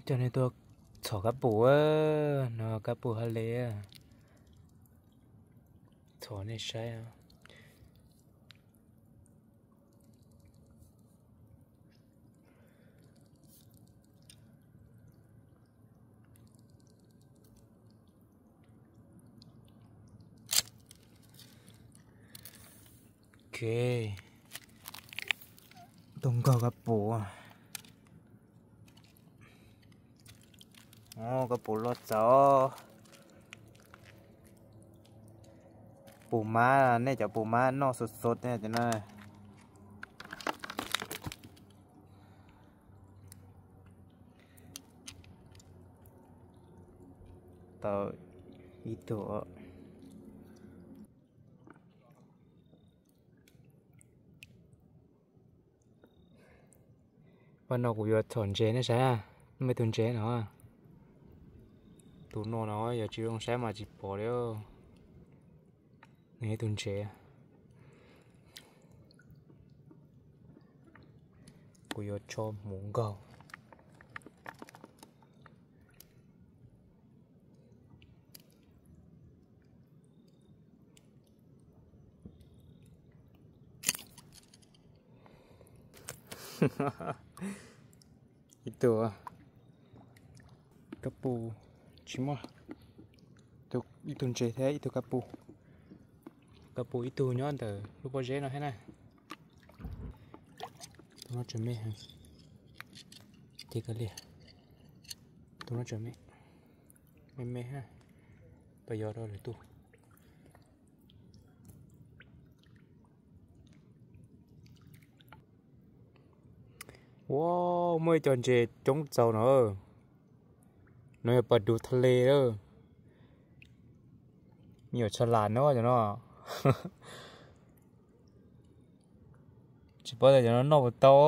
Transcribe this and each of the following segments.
Coj nej tuaj txhom kab pum, no kab pum hab le, txhom nej saib. Ok, tuaj nkaug kab pum. Kab pum loj txaus. Pum mab, nej cov pum mab noj xov xov cov no. Tau ib tug. Pab no kuv yuav txhom ntses nej saib, muaj ib tug ntses no. Tus no no yog tsis zoo saib mas tsis pom li. Nws ib tug ntses. Kuv yuav tso hmuv nkaug. Ib tug kab pum tsis muaj, ib tug ntses thiab ib tug kab pum. Kab pum ib tug nyob ntawm lub pob zeb no thiab na. Tus no tseem me heev. Tus no tseem me, me me, pas yog rau lwm tus. Ua, muaj ib co ntses coob txaus no. No yog pas dug tha le lawm. Me nyuam tsha las no cov no. Tsis paub tias cov no noj puas tau.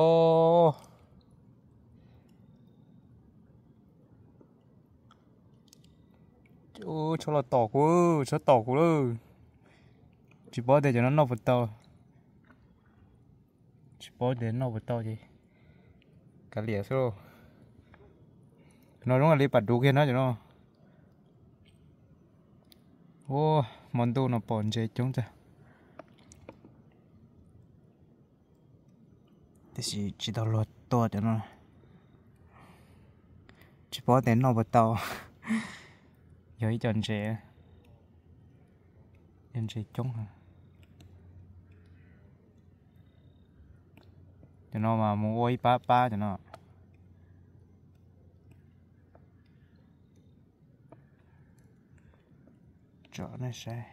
Tshob los tom kuv, tshob tom kuv lawm. Tsis paub tias cov no noj puas tau. Tsis paub tias noj puas tau ces kav liam xwb. No zoo li pas dug kiag no cov no. Ua, hmo ntuj no pom ntses coob tag. Tiam sis tsis tau luag tua cov no. Tsis paub tias noj puas tau. Yog ib co ntses, yog ntses coob. Cov no mas mus ua ib pab pab cov no. Tsom nej saib.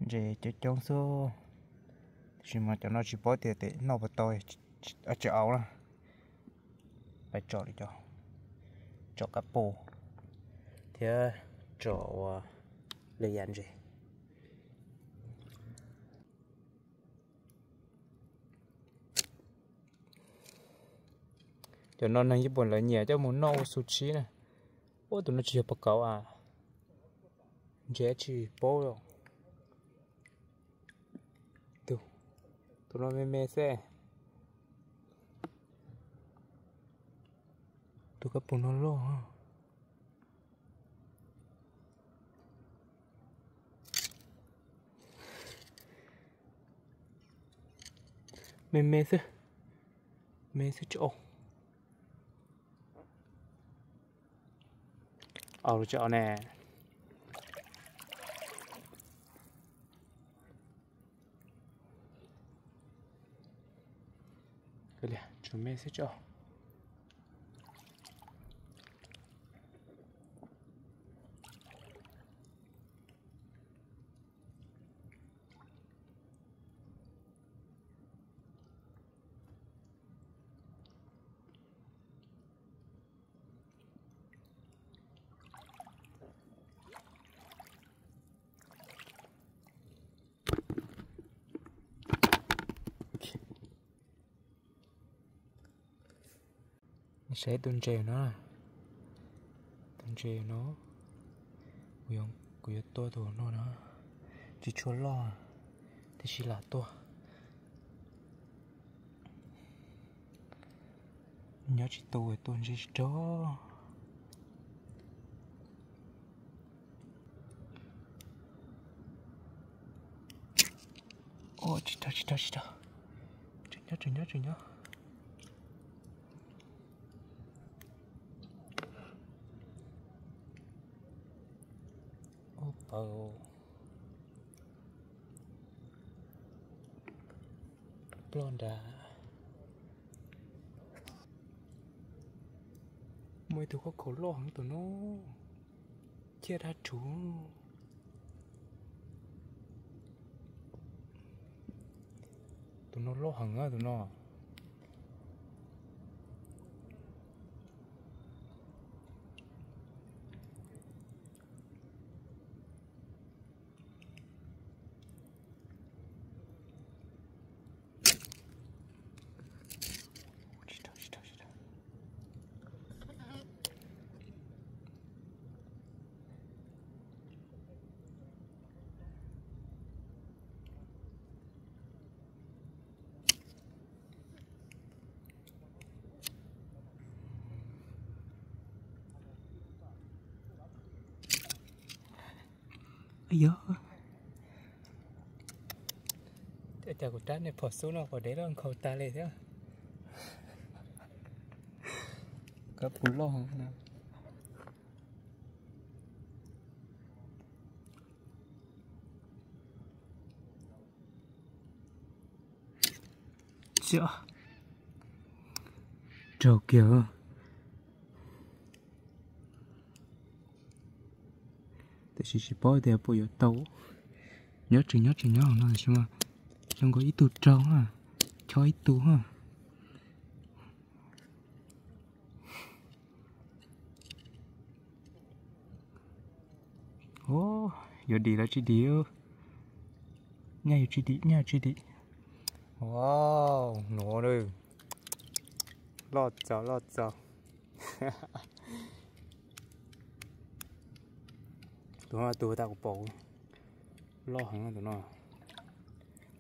Ntses coob coob xwb, tiam sis mas cov no tsis paub tias tes noj puas tau, tsis aus na. Pais tsom li cov, tsom kab pus thiab tsom ua lwm yam ntses. Cov no neeg Nyij Pooj lawv nyiam coj mus noj ua su tsib na. Ua tus no tsis yog pas kauv a, ntses tsis paub. Tus no me me xwb. Tus kab pus no loj. Me me xwb, me xwb tsis aus. Aus los tsis aus ne. Tseem me xwb tsis aus. Saib tus ntses no, tus ntses no, kuv yuav tua tus no na, tsis tshua loj. Tsis lam tuaj. Nyob tsis tu tuaj ntsib tsis raug. Tsis raug, tsis raug, tsis raug. Tseem nyob, tseem nyob, tseem nyob. Ub, paws. Ploj nrad. Muaj ib tug khaub khaum loj heev tus no. Ciaj dab tsuv. Tus no loj heev tus no. Yog, cas kuv rab nej phom xub no kuv dev loj nkhaus tas li thiab. Kab pus loj no. Raug kiag. Tiam sis tsis paub tias puas yuav tau. Nyob tseem nyob tseem nyob hauv no tiam sis mas zoo nkaus ib tug raug na, chob ib tug na. Yuav dim los tsis dim, nyaj yuav tsis dim, nyaj yuav tsis dim. Wow, nuav loj txaus loj txaus. Tus no tus tau kuv pom loj heev tus no.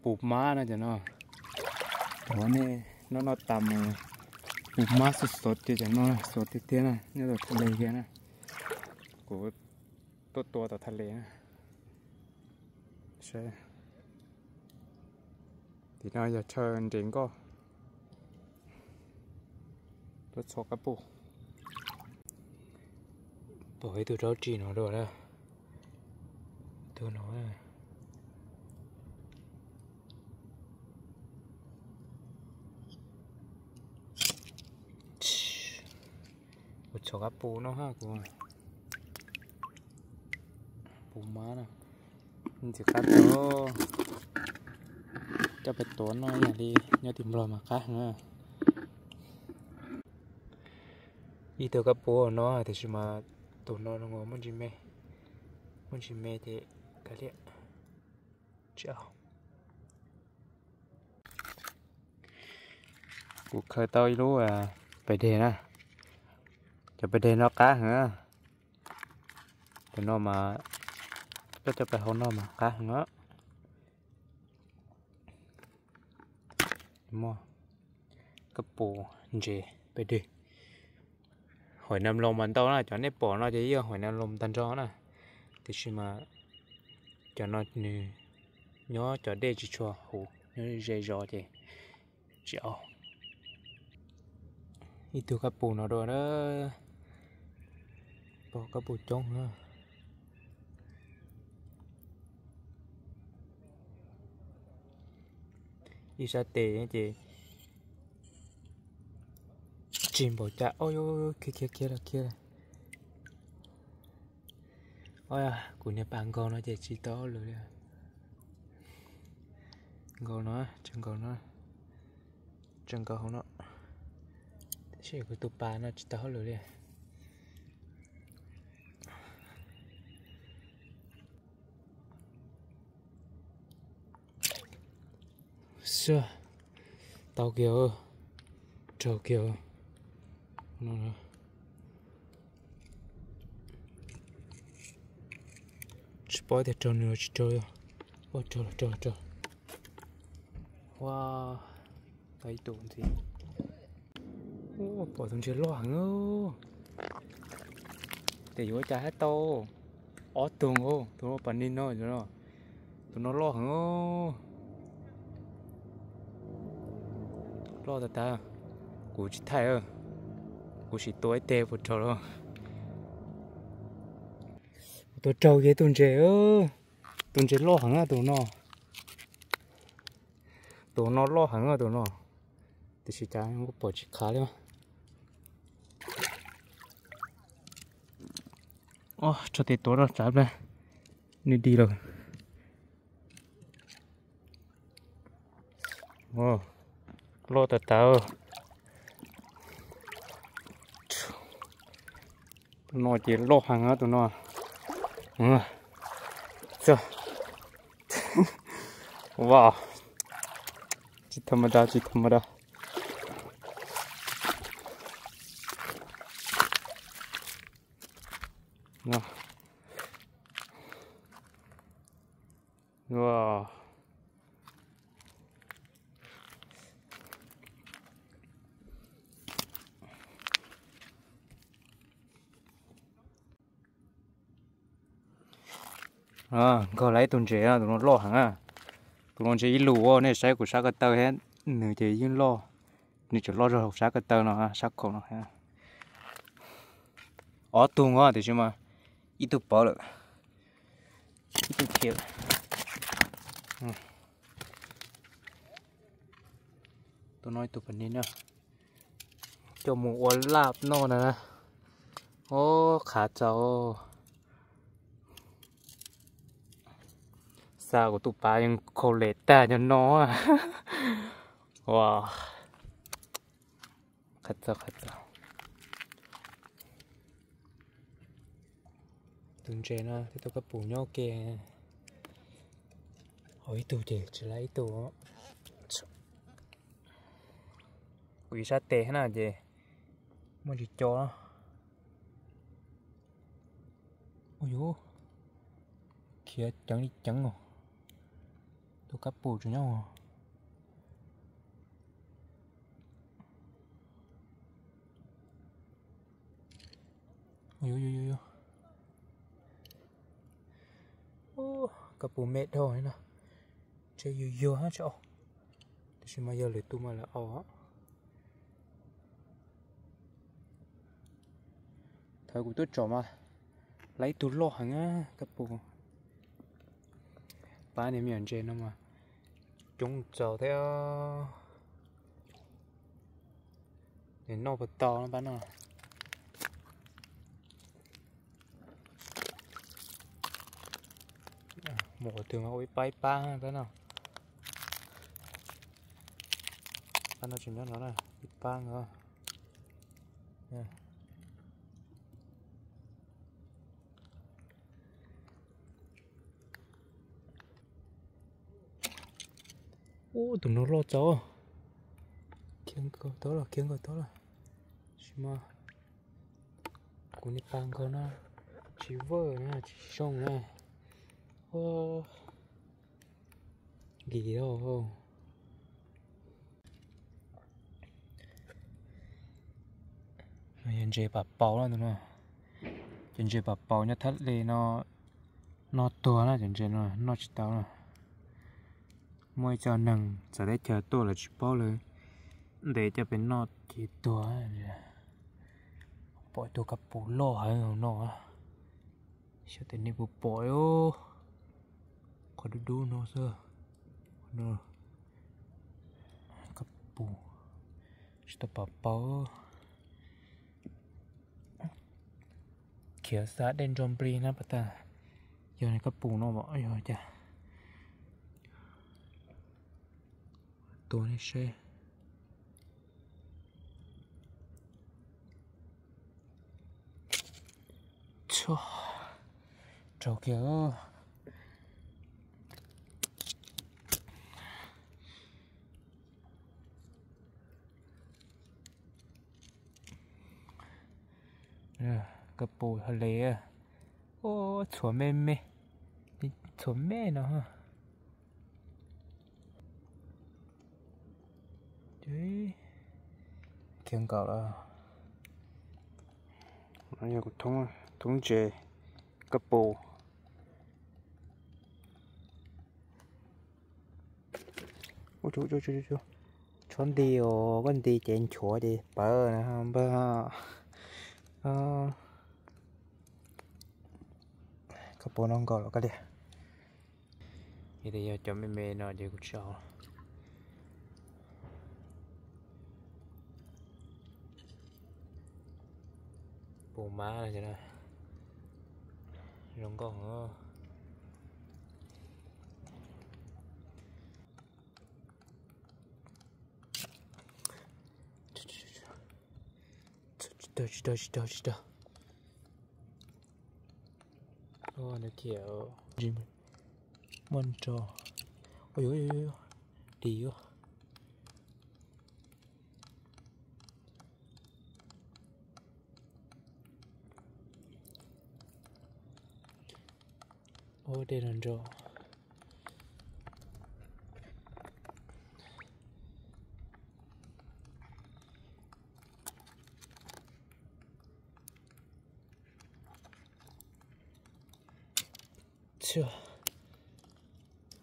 Pus mab no cov no. Cov nej noj noj tas mas pus mab xov tiag cov no, xov tiag tiag na, nyob rau tha le kiag na. Kuv tuaj tua tom tha le na. Tim no yog chaw nres nkoj. Tuaj txhom kab pus. Pom ib tug rab tsi no dua na. Tus no. Kuv txhom kab pus no ha kuv. Pus mab na. Ntxim qab tau. Coj pais tuav noj ib yam li nyob tim Nplog mas qab heev. Ib tug kab pus no tiam sis mas tus no zoo nkaus muaj ntsis me, muaj ntsis me ces kav liam. Tsis au. Kuv khaws tau ib lub pais deg na. Cov pais deg no qab heev. Cov no mas coj coj pais hau noj mas qab heev os. Muaj kab pus ntses pais deg. Hais nam loos mas ntau na, cov nej pom no ces yeej hais nam loos tag nrho na. Tiam sis mas cov no nws nyob cov dej tsis tshua huv, nyob ze zos ces tsis au. Ib tug kab pus no dua na, pom kab pus coob na. Ib sab tes ces tsis npaum cas. Ob, khiav khiav khiav lawm khiav lawm. Ob, kuv niag pas nkaug no ces tsis tau hauj lwm li. Nkaug no, tseem nkaug no, tseem nkaug hauv no. Tab sis kuv tus pas no tsis tau hauj lwm li. Xwb, tau kiag, raug kiag no. Tsis paub tias raug nws los tsis raug. Ua raug los raug los raug. Ua, tau ib tug ntxiv. Pom tus ntses loj heev. Tes yuav ua cas hab tau ob tug os, tus no pas nig no, tus no loj heev. Loj tag tag. Kuv tsis thaij, kuv sim tua ib teg puas raug los. Kuv tua raug kiag tus ntses, tus ntses loj heev tus no. Tus no loj heev tus no. Tiam sis cas kuv pom tsis khav li. Tso tes tuav rau tsav plab, nws dig lawm. Loj tas tas. Tus no ces loj heev tus no. Wow, tsis tha ma da, tsis tha ma da. Nkaug lawm ib tug ntses, tus no loj heev. Tus no ntses ib lus, nej saib kuv sab ko taw thiab, nws ces yeej loj. Nws tseem loj zog hauv sab ko taw no, sab khaum no. Ob tug nkaus tiam sis mas ib tug pov lawm, ib tug khiav lawm. Tus no ib tug pas nig na, coj mus ua laj noj na. Ob, qhav txaus. Xa kuv tus pas yeej khaus lem tag nyob no. Ua, qhav txaus, qhav txaus. Tus ntses no twb tau kab pus nyob ua ke. Ho ib tug ces tsis lab ib tug. Kuv ib sab tes na ces muaj ntsis co. Ua yuv, khiav ceev li ceev os. Tus kab pus tseem nyob. Kab pus me dhau li no, ntshe yuag yuag hab tsis au, tab sis mas yog lwm tus mas lawv au. Thaum kuv tuaj tsom mas lawv ib tug loj heev kab pus. Pab niag me nyuam ntses no mas coob txaus thiab. Nws noj puas tau no pab no. Mus qhov twg mas ua ib pab ib pab pab no. Pab no tsis nyob no na, ib pab no. Ub, tus no loj txaus. Khiav nkaus tau lawm, khiav nkaus tau lawm. Tab sis mas kuv niag pas nkaug no tsis vawj na, tsis zoo na. Nkim os. Yog ntses pas paus no, cov ntses pas paus nyob thaj le no noj tuag na, cov ntses no noj tsis tau na. Muaj ib co neeg txawv teb chaws tuaj lawv tsis paub lawv ntes coj pem noj ces tuag. Pom ib tug kab pus loj heev hauv no, xyov tej nej puas pom, qhov dub dub no xwb. Kab pus tsis tau pom paub. Khiav xa dej ntso nplig na pas tas, yog kab pus no yog cas. Tua nej seb. Raug kiag. Kab pus hauv le, txhuam me me, txhuam me no. Khiav nkaum lawm. Yog kuv thoob ntses kab pus. Tshob nti os, koj nti ces nchuav ces pawv na npawg. Koj puas noj nkaus los koj liam. Yog tias yog cov me me no ces kuv tsis haus. Pus mab no ces zoo nkauj heev. Tsis tau, tsis tau, tsis tau, tsis tau. Nws khiav muaj nro. Ua yuav, ua yuav, ua yuav, dim yuav. Ua dej no nro.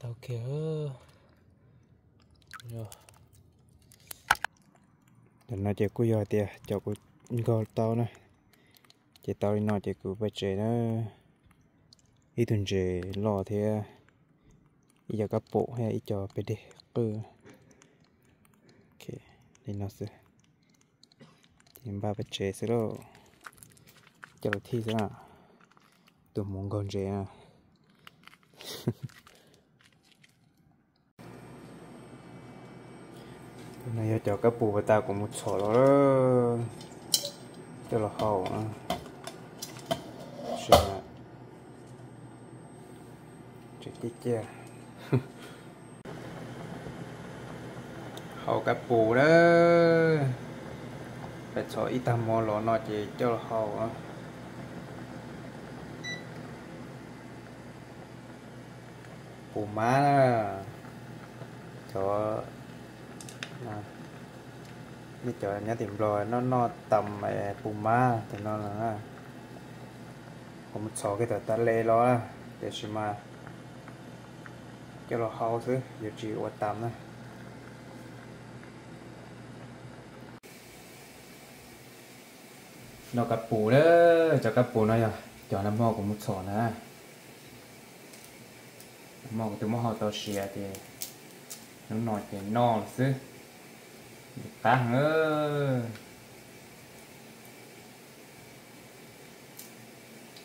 Tau kiag. Cov no ces kuj yog tias cov kuv nkaug tau na. Ces tau li no ces kuv pab tsev na. Ib tug ntses loj thiab ib co kab pum thiab ib co pes deg qwj. Li no xwb. Ces npaj pab tsev xwb lauj. Coj los thij xwb na. Tus hmoov nkaug ntses na. No yog cov kab pus pas tas kuv mus txhom los coj los hau. Hau kab pus na. Peb txhom ib tag hmo los no ces coj los hau. Pus mab na. Cov, nej cov nyob tim Nplog noj noj tas pus mab tim no na. Kuv mus txhom kiag tom tas li los, tiam sis mas coj los hau xwb, yuav tsis ua tas na. Noj kab pus na, cov kab pus no yog cov nag hmo kuv mus txhom na. Nag hmo kuv twb muab hau tau siav ces hnub no ces noj lawm xwb. Qab heev.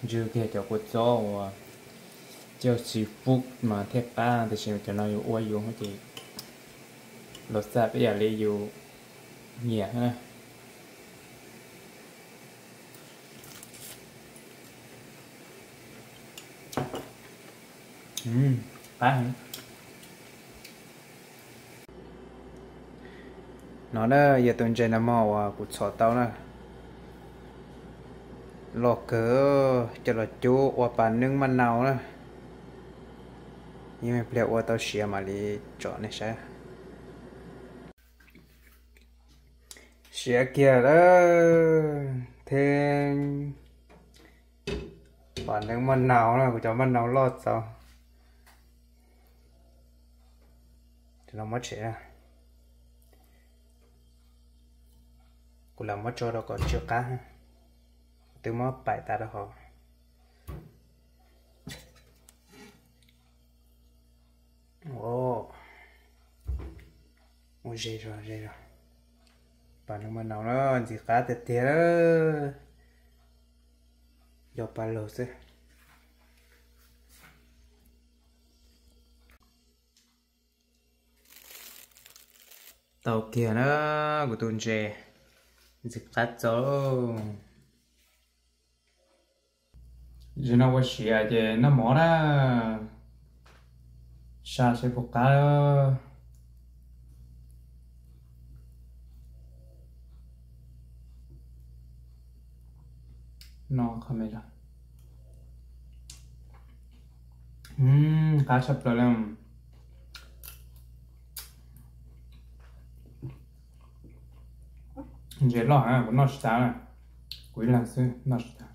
Ntswg kiag cov kua txob uas coj xi fub mas thiaj qab, tiam sis cov no yus ua yus ces los xav peb yam li yus nyiam na. Qab heev. No na yog tus ntses nag hmo uas kuv txhom tau na. Loj kawg, coj los cub ua pas neeb maj nau na. Yeej pliag ua tau siav mam li tsom nej saib. Siav kiag lawm, theej pas neeb maj nau na, kuv cov maj nau loj txaus. Muab tsev, kuv lam muab tso rau kom tsw qab, twb muab paim tas rau hauv. Ua ze zog, ze zog. Pas neeb maj nau na, ntxim qab tiag tiag. Yog pas laug xwb. Tau kiag na, kuv tus ntses ntxim qab txaus. Zaum no ua siav ces noj mov na, saj seb puas qab. Noj qhov me los, qab tshaj plaws li. Ntses loj heev, kuv noj tsis tas na. Kuv ib leeg xwb noj tsis tas.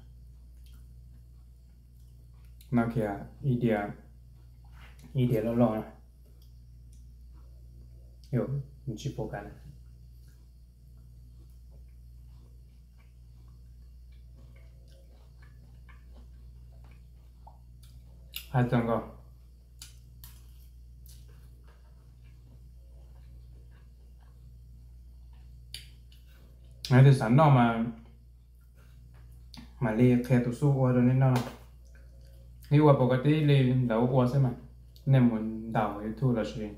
Noj kiag ib diav, ib diav loj loj na. Yus tsis pom kav na. Hais txog nkaus, leej twg xav noj mas mam li qhia tus xub ua rau nej noj. Ib ua pom ko tib li lawv ua xwb mas, nej mus ntaus YouTube los sis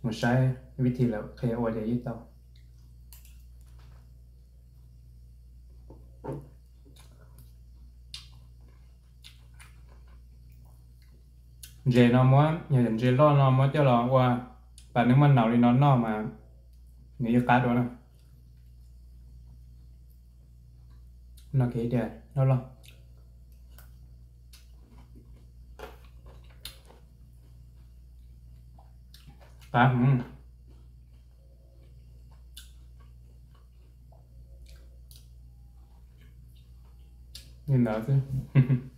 mus saib vib thib lawv qhia ua ces yeej tau. Ntses no muab, yog ntses loj no muab coj los ua pas neeb maj naus li no noj mas nws yeej qab dua na. Noj kiag ib diav loj loj. Qab heev. Li ntawd xwb.